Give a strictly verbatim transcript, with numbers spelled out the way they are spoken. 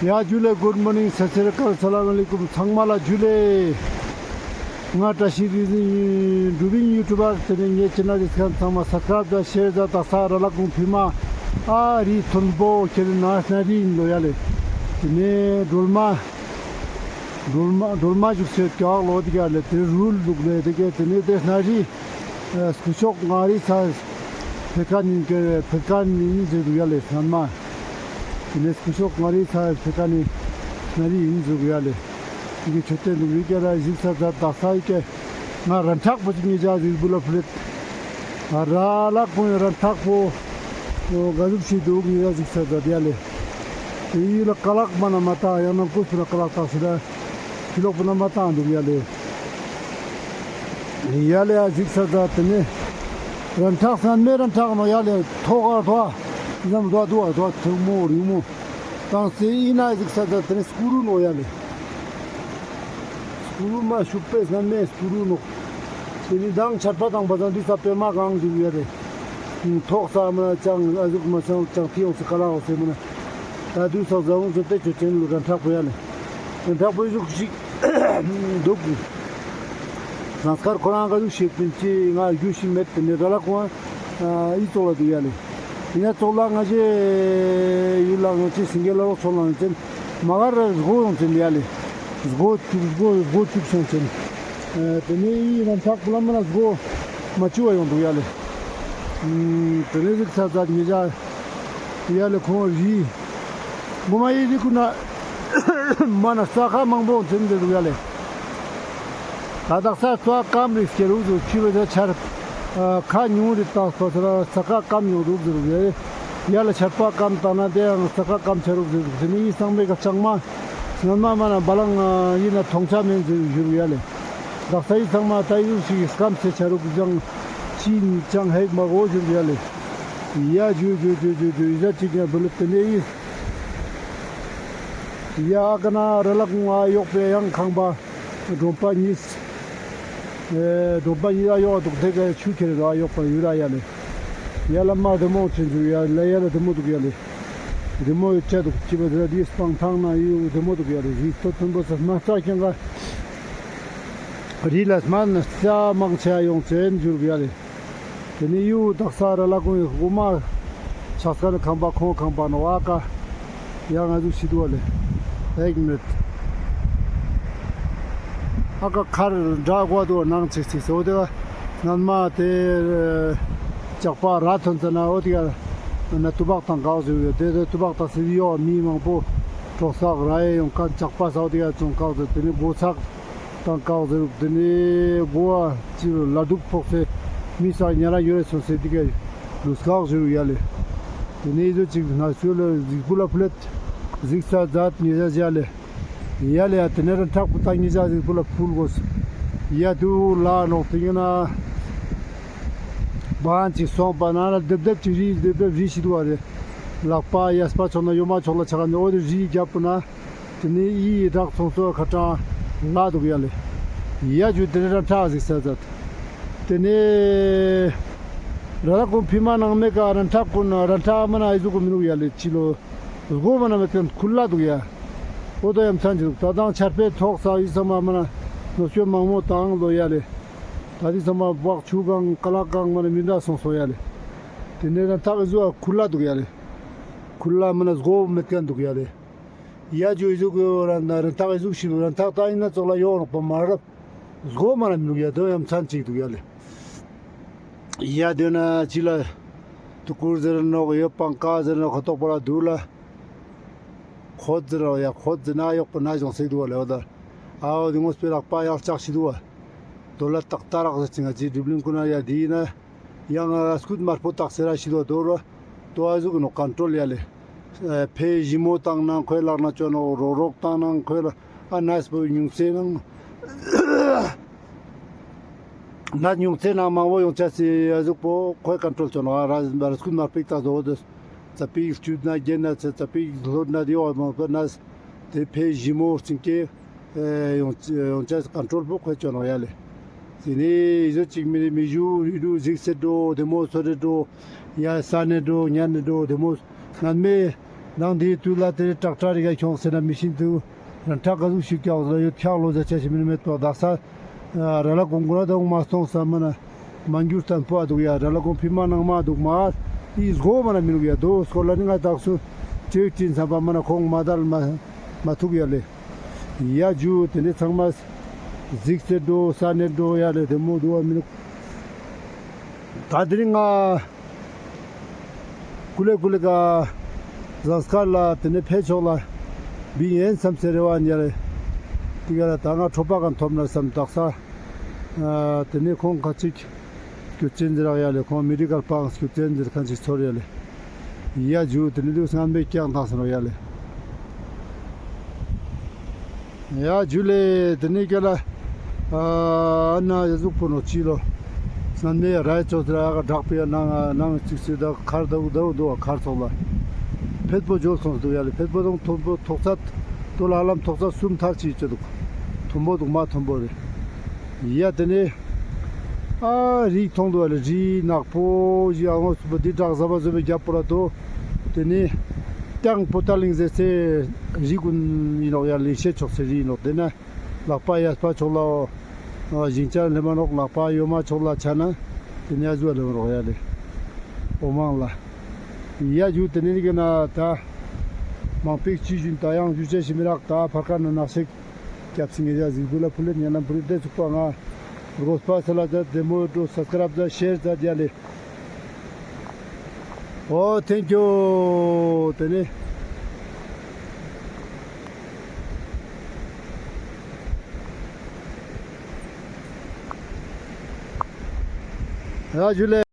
ཡ་ཇུ་ལེ། གུཌ་མོར་ནིང་། སད་སི་རི་ཨ་ཀལ། ས་ལམ་ཨ་ལེ་ཀུམ། ཚང་མ་ལ་ཇུ་ལེ། ང་བཀྲ་ཤིས་རིག་འཛིན་ཡིན། འབྲུག་པིན་ཡུ་ཊུབ་པར། དེ་ནས་ངའི་ཅེ་ནལ་ཡོད་མཁན་ཚང་མ་སབ་སི་ཀ་རབ་དང་ཤེར་དང་། དག་ས་ར་ལ་ཀུང་ཕི་མ་ཨ་རི་མཐོན་པོ་ཁྱེར་ན་སྣ་རི་ཡིན་ལོ་ཡ་ལེ། དེ་ནས་སྒྲོལ་མ་སྒྲོལ་མ་སྒྲོལ་མ་བཞུགས་སའི་ཀྱག་ལོ་དེ་ག་ལེ། དེ་རུལ་འདུག་ལེ། དེ་ག་དེ་ནས་དེ་སྣ་རི་སྐུ་ཤོག་མངའ་རིས་ས་ཕེབས་མཁན་ཡིན་ཀྱག་ཕེབས་མཁན་ཡིན་ཟེར་འདུག་ཡ་ལེ། སྔན་མ་དེ་ནས་སྐུ་ཤོག་མངའ་རིས་ས་ཕེབས་མཁན་ནི་སྣ་རི་ཡིན་ཟེར་འདུག་ཡ་ལེ། ཡི་གེ་ཆོས་སྟོན་འདུག་ཡི་གེ་ར་གཟིགས་ས་མཛད། དག་ས་ཡི་གེ་ང་ར་འཕྲག་པོ་ཅིག་ངེད་ཅག་གཟིགས་བུ་ལ་ཕུལ་ལེད། ར་ལ་ཀུང་ར་འཕྲག་པོ་ག་ཟུག་ཞིག་འདུག་ངེད་ཅག་གཟིགས་ས་མཛད་ཡ་ལེ། དེ་ཡི་ལ་ཀ་ལག་མ་ན་མ་ཏང་ཡང་ན་ཀུས་པོ་ན་ཀ་ལག་ཏང་ཞིག་ལ་ཕི་ལོག་པོ་ན་མ་ཏང་འདུག་ཡ་ལེ། ཡ་ལེ་ཡ་གཟིགས་ས་མཛད། དེ་ནས་ར་འཕྲག་སྔན་མའི་ར་འཕྲག་ནོ་ཡ་ལེ། ཐོག་ག་ཐོག་ཡང་དུ་བ་དུ་བ་ཐུག་མོ་རིང་མོ་ཏང་སེ་ཡིན་ན་གཟིགས་ས་མཛད། དེ་ནས་སྐུ་རུ་ནོ་ཡ་ལེ། སྐུ་རུ་མ་ཤུག་པས་སྔན་མའི་སྐུ་རུ་ནོག་དེ་ནི་མདང་ཆར་པ་དང་བ་ཙང་འདི་ས་པད་མ་གང་འདུག་ཡ་རེད། ཐོག་ས་མ་ཅང་ཨ་ཟུག་མ་ཅང་ཅང་ཐི་ཡོང་སི་ཀ་ལ་འོ་སེ་མ་ན། ད་དུས་སང་ཟ་འོང་ཚོ་ཏེ་ཆོ་ཅན་ལུ་ར་འཕྲག་པོ་ཡ་ལེ། ར་འཕྲག་པོ་ཟུག་ཞིག་འདུག་ཟངས་དཀར་ཁོ་རང་ག་ཟུག་ཞིག་པིན་ཅི་ང་རྒྱུ་ཞིག་མེད་དེ་ནི་ར་ལ་ཁོང་ཨི་ཙོག་ལ་འདུག་ཡ་ལེ། ཡིན་ན་ཙོག་ལ་ང་ཅེ་ཡུལ་ལ་ང་ཅེ་སིང་གེ་ལ་རོགས་ཚོ་ལ་ཅན་མ་ག་ར་སྒོ་ཡོང་ཅན་ཡ་ལེ། སྒོ་བཅུག་སྒོ་སྒོ་བཅུག་སོང་ཅན། དེ་ནས་ཡི་ར་འཕྲག་པོ་ལ་མ་ན་སྒོ་མ་བཅུ་བ་ཡོང་འདུག་ཡ་ལེ། དེ་ནས་གཟིགས་ས་མཛད་ངེད་ཅག་ཡ་ལེ། ཁོང་རི་ངོ་མ་ཡི་རི་ཀུན་ན་མ་ན་རྩྭ་ཁ་མང་པོ་འཛིན་འདུག་ཡ་ལེ། ད་དག་ས་རྩྭ་སྐམ་རིགས་སྐྱེ་རུག་ཟེར་ཆུ་བེ་ས་ཆར་ཁ་ཉུང་རིགས་དང་སོ་སོ་ར་རྩྭ་ཁ་སྐམ་ཡོང་རུག་ཟེར་རུག་ཡ་ལེ། ཡ་ལེ་ཆར་པ་སྐམ་བཏང་ན་དེ་ཡང་རྩྭ་ཁ་སྐམ་ཆ་རུག་ཟེར་རུག་དེ་ནས་ཡི་སང་མེ་ག་ལྕང་མ་སྔན་མ་མ་ན་བ་ལང་ཡིན་ན་མཐོང་ཆ་མེད་ཟེར་རུག་ཡ་ལེ། དག་ས་ཡི་ཚང་མ་ད་ཡུག་ཞིག་སྐམ་ཚེ་ཆ་རུག་ཅང་ཅི་ཅང་ཧེག་མ་གོ་ཟེར་རུག་ཡ་ལེ། ཡ་ཇུ་ཇུ་ཇུ་ཇུ་ཇུ་ཡི་ཟ་ཅིག་ཡ་བུ་ལེ། དེ་ནས་ཡི་ཡ་ཨ་ཀ་ན་ར་ལ་ཀུང་ཨ་ཡོག་པའི་ཡང་ཁང་པ་སྒྲོམ་པ་གཉིས། ཨེ་སྒྲོམ་པ་གཉིས་ཨ་ཡོག་འདུག་དེ་ག་ཆུ་ཁྱེར་རེ་ཨ་ཡོག་པ་ཡུ་ར་ཡ་ལེ། ཡ་ལ་མ་རི་མོ་ཆེན་ཆུ་ཡ་ལ་ཡ་ལ་རི་མོ་འདུག་ཡ་ལེ། རི་མོ་ཡོད་ཆ་འདུག་ཅི་བ་དེ་ར་དེ་སྤང་ཐང་ན་ཡུ་རི་མོ་འདུག་ཡ་ལེ། རི་སྟོད་མཐོན་པོ་ས་སྨན་རྩྭ་ཁྱང་ག་རི་ལ་སྨན་རྩྭ་མང་ཆེ་ཡོང་ཆེན་འཇུག་ཡ་ལེ། དེ་ནས་ཡུ་དག་ས་ར་ལ་ཀུང་ཡི་གོ་མ་ཆགས་ས་ནི་ཁང་པ་ཁོང་ཁང་པ་ནོ་ཨ་ཀ་ཡ་ང་ཟུག་ཤི་དུ་བ་ལེ། ཧེག་མེད་ཨ་ཀ་ཁར་འདྲ་གོ་དུ་ནང་ཚིག་ཚིག་སོ་དེ་ག་སྔན་མ་དེ་ཇག་པ་ར་ཐོན་ཙ་ན་འོ་དེ་ག་ན་ཏུ་བག་དང་གག་ཟེར་ཡོད་དེ་དེ་ཏུ་བག་དང་སི་ཡོ་མི་མང་པོ་གྲོགས་སག་ར་ཡེ་ཡོང་ཁན་ཇག་པ་ས་འོ་དེ་ག་ཙོང་གག་ཟེར་དེ་ནི་སྒོ་ཚག་དང་བཀག་ཟེར་རུག་དེ་ནས་སྒོ་བ་ཅི་རུ་ལ་དུག་ཕོག་སེ་མི་ས་ཉ་ར་ཡོད་རེ་སོང་སེ་དེ་ག་ལུས་བཀག་ཟེར་རུག་ཡ་ལེ། དེ་ནས་ཨི་ཟོ་ཅིག་ན་སུ་ལ་གཟིགས་པོ་ལ་ཕུལ་ལེད། གཟིགས་ས་མཛད་ཉེ་ས་ཡ་ལེ། ཡ་ལེ་ཡ་དེ་ནས་ར་མཁྲེགས་པོ་ཏང་ཉེ་ས་གཟིགས་པོ་ལ་ཕུལ་གོས། ཡ་དུ་ལ་ནོག་དེ་ཡིན་ན་བང་ཅིག་སོང་པ་ན་ལ་རྡེབ་རྡེབ་ཅིག་རི་རྡེབ་རྡེབ་རི་ཤི་དུག་བ་རེ། ལག་པ་ཡས་པ་ཆོག་ན་ཡོ་མ་ཆོག་ལ་ཆ་ག་ནས་འོ་དེ་རི་རྒྱབ་པོ་ན། དེ་ནས་ཡི་བྲག་ཚོང་སོ་ཁ་ཏང་ང་དུག་ཡ་ལེ། ཡ་ཇུ་དེ་ནས་ར་མཁྲེགས་གཟིགས་ས་མཛད། དེ་ནས་ར་ལ་ཀུང་ཕི་མ་ནང་མེད་ཀ་ར་མཁྲེགས་ཀུན་ར་མཁྲེགས་མ་ན་ཨི་ཟུག་གུ་མི་དུག་ཡ་ལེ་ཅི་ལོ། སྒོ་མ་ན་མེད་ཀ་ཁུ་ལ་དུག་ཡ། འོ་དོ་ཡ་མཚན་ཅི་དུག་ད་དང་ཆར་པའི་ཐོག་ས་ཡི་ས་མ་མ་ན་ནོ་སྐྱོ་མང་མོ་དང་ལོ་ཡ་ལེ། ད་དི་ས་མ་བག་ཆུ་གང་ཀ་ལག་གང་མ་ན་མི་འདྲ་སོང་སོ་ཡ་ལེ། དེ་ནས་ར་མཁྲེགས་ཨི་ཟུག་ཁུ་ལ་དུག་ཡ་ལེ། ཁུ་ལ་མ་ན་སྒོ་མེད་ཀ་དུག་ཡ་ལེ། ཡ་ཇུ་ཨི་ཟུག་གི་ར་ན་ར་མཁྲེགས་ཨི་ཟུག་ཤི་ར་མཁྲེགས་ད་ཡིན་ན་ཙོག་ལ་ཡོང་རོགས་པ་མ་རབ། སྒོ་མ་ན་མི་དུག་ཡ་དོ་ཡ་མཚན་ཅིག་དུག་ཡ་ལེ། ཡ་དེ་ན་ཅི་ལ་དུ་ཀུར་ཟེར་ནོག་ཡོད་པང་ཀ་ཟེར་ནོག་ཁ་ཐོག་པ་ལ་དུག་ལ། ཁོད་ཟེར་ནོག་ཡ་ཁོད་ཟེར་ན་ཡོག་པ་ན་ཅོང་སེ་དུག་བ་ལེ་འོ་ད། ཨའོ་དེ་ངོས་པའི་ལག་པ་ཡག་ལྕགས་ཤི་དུག་བ། དོ་ལ་ཏག་ཏ་རག་ཟེར་ཅིང་ང་ཅི་སྒྲིབ་ལིང་ཀུན་ན་ཡ་དེ་ཡིན་ན། ཡང་ང་སྐུད་དམར་པོ་ཏག་སེ་ར་ཤི་དོ་དོ་རོ། དོ་ཨ་ཟུག་གི་ནོ་ཀོན་ཊྲོལ་ཡ་ལེ། ཨེ་ཕེ་ཞི་མོ་བཏང་ན་ཁོའི་ལག་ན་ཅོ་ནོ་རོ་རོག་བཏང་ན་ཁོའི་ལ་ཨ་ནས་པོ་ཉུང་ཚེ་ནང་། ནས་ཉུང་ཚེ་ནང་མང་བོ་ཡོང་ཆ་སི་ཨ་ཟུག་པོ་ཁོའི་ཀོན་ཊྲོལ་ཅོ་ནོ་ཨ་ར་ར་སྐུད་དམར་པིག་ཏག་དོ་དོ། ཙ་པིག་བཅུད་ན་རྒྱན་ན་ཚེ་ཙ་པིག་ལྷོད་ན་དེ་བ་མང་པོ་ནས་དེ་ཕེ་ཞི་མོ་རྩིང་ཀེ། ཡོང་ཡོང་ཆ་ཀོན་ཊྲོལ་པོ་ཁོས་ཅོ་ནོག་ཡ་ལེ། དེ་ནས་ཨི་ཟོ་ཅིག་མི་རེ་མི་ཞུ་རི་རུ་གཟིགས་སེ་འགྲོ་བདེ་མོ་སོ་རེ་འགྲོ། ཡ་ས་ནས་འགྲོ་ཉ་ནས་འགྲོ་བདེ་མོ། སྔན་མའི་ ནང་དེའི་དུས་ལ་དེ་ཊེག་ཊར་རིག་ག་ཁྱོངས་ཟེར་ན་མི་ཤིན་ཏུ་རང་ཊེག་ག་ཟུག་ཞིག་ཀྱག་ལ་ཡོད་ཁྱག་ལོ་ཟ་ཆ་ཞིག་མིན་མེད་པ་དག་ས་ར་ལ་གོང་གོ་ར་དང་མ་སྟོང་ས་མ་ན་མ་འགྱུར་ཏན་པོ་ཨ་འདུག་ཡ། ར་ལ་གོང་ཕི་མ་ནང་མ་འདུག་མ་ཨི་སྒོ་མ་ན་མི་འདུག་ཡ། དོ་སྐོར་ལ་ནི་ང་དག་སུ་ཅེག་ཏིན་ས་པ་མ་ན་ཁོང་མ་དལ་མ་མ་ཐུག་ཡ་ལེ། ཡ་ཇུ་དེ་ནི་ཚང་མ་གཟིགས་ཏེ་འགྲོ་ས་ནས་འགྲོ་ཡ་ལེ། དེ་མོ་འདུག་བ་མི་འདུག་ད་དེ་རིང་ང་ཀུ་ལེ་ཀུ་ལེ་ག་ཟངས་དཀར་ལ་དེ་ནས་ཕེ་ཆོག་ལ་བིང་ཡན་བསམ་ཚེ་རེ་བ་ཡིན་ཡ་ལེ། དེ་ག་ལ་ད་ང་ཁྲོ་པ་གང་ཐོབ་ན་བསམ་དག་ས། ཨ་དེ་ནས་ཁོང་ཁ་ཅིག་སྐྱོད་ཅན་ཟེར་རག་ཡ་ལེ། ཁོང་མི་རི་ཀལ་པང་སྐྱོད་ཅན་ཟེར་ཁན་ཅིག་ཚོར་ཡ་ལེ། ཡ་ཇུ་དེ་ནས་དུས་སྔན་པའི་ཀྱང་དང་ཟེར་རག་ཡ་ལེ། ཡ་ཇུ་ལེ། དེ་ནས་ཀྱ་ལ་ཨ་ན་ཡ་ཟུག་པོ་ནོ་ཅི་ལོ། སྣན་མེ་ར་ཡ་ཅོ་ཟེར་ཨ་ག་བྲག་པའི་ནང་ནང་ཅིག་སི་ད་མཁར་ད་འུ་ད་འུ་འདུག་མཁར་ཚོགས་ལ། ཕེད་པོ་འབྱོར་སོང་འདུག་ཡ་ལེ། ཕེད་པོ་དང་མཐོན་པོ་ཐོག་ཚད་དོ་ལ་ལམ་ཐོག་ཚད་གསུམ་ཐར་ཅིག་ཅོ་འདུག་མཐོན་པོ་འདུག་མ་མཐོན་པོ་རེ། ཡ་དེ་ནས་ཨ་རི་མཐོང་འདུག་ཡ་ལེ། རི་ནག་པོ་ཞིག་ཨ་ངོ་སུ་པོ་འདི་བྲག་ཟ་བ་ཟོ་བའི་རྒྱབ་པོ་ལ་དོ། དེ་ནས་ཏང་པོ་ཏ་ལིང་ཟེར་སའི་རི་ཀུན་ཡིན་ནོག་ཡ་ལེ། ཤེས་ཆོག་སའི་རི་ཡིན་ནོག་དེ་ན་ལག་པ་གཡས་པ་ཕྱོགས་ལ་ཞིང་ཆ་ལེ་མ་ནོག་ལག་པ་གཡོན་མ་ཕྱོགས་ལ་ཆ་ན་དེ་ནས་ཨ་ཟུག་ལེ་མ་ནོག་ཡ་ལེ། འོ་མང་ལ། ཡ་ཇུ་དེ་ནས་ཀྱི་ན་ད་མང་པོ་ཅི་ཞུ་ད་ཡང་ཞུ་ཆ་ཞིག་མི་རག་ད་ཕར་ཁ་ན་ནག་ཤེག་སྐྱབས་སེང་གེ་ཡ་གཟིགས་འབུལ་ལ་ཕུལ་ལེ། ཉན་ལམ་ཕུལ་ལེ། དེ་ཚུགས་པ་ང་རྒོས་པ་སལ་ལ་ད་དེ་མོ་འགྲོ་སབ་སི་ཀ་རབ་ད་ཤེར་ད་ཡ་ལེ། ཨོ་ཐེང་ཀྱུ། དེ་ནས་ཡ་ཇུ་ལེ།